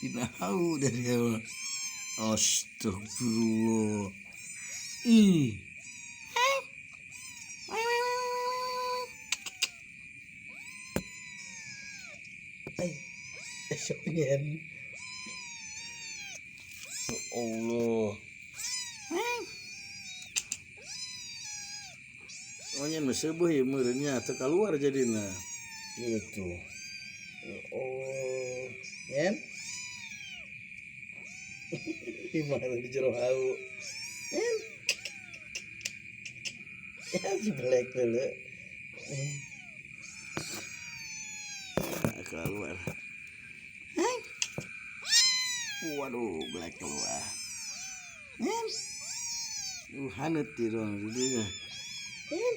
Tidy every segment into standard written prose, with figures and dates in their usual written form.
Dina hau dari dia. Astagfirullah. Ih. Ay, Sonyen. Ya Allah. Onyen mah seubeut ieu meureun nya teu kaluar jadina. Gitu. Ya Allah. Nyen. Gimana di jero hau. Nyen. Ya si belek dulu. Nah, keluar. Hei. Waduh, belek keluar. Nyen. Haneut di ruang didinya. Nyen.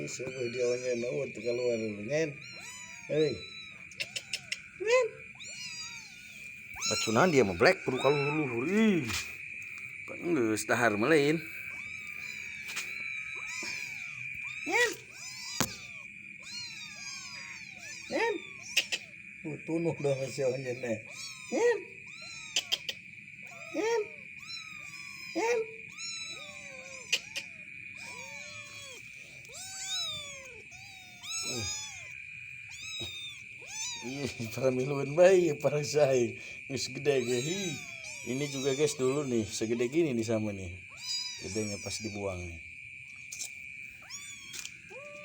Seubeut dia onyen eueuh teu keluar dulu, Nyen. Hei. Nyen. Racunan dia mah black kudu kaluhur-luhur. Ih. Pan geus dahar mah lain. Nyen. Nyen. Tunuh dong si onyen teh. Nyen. Nyen. Nyen. Ih, para miluan bae para saya. Geus gede ge. Hi. Ini juga guys dulu nih, segede gini nih sama nih. Gedenya pas dibuang nih.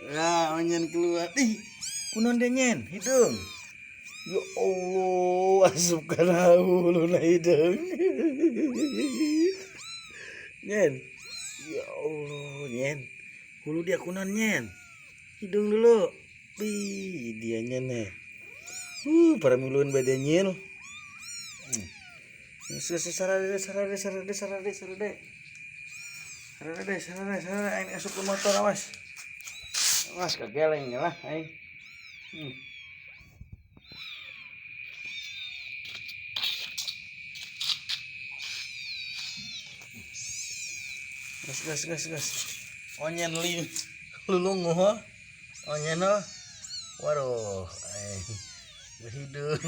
Ya, onyen keluar. Ih, kunaon deh nyen, hidung. Ya Allah, asup kana huluna hidung. Nyen. Ya Allah, nyen. Hulu dia kunaon nyen. Hidung dulu. Ih, dia nyen nih. Para miluan bae nyil. Sarade sarade sarade sarade sarade. Sarade sarade sarade aing asup ke motor awas. Awas kageleng lah aing. Gas gas gas gas. Onyen li lulungu ho. Onyen ho. Waduh, aing berhidung.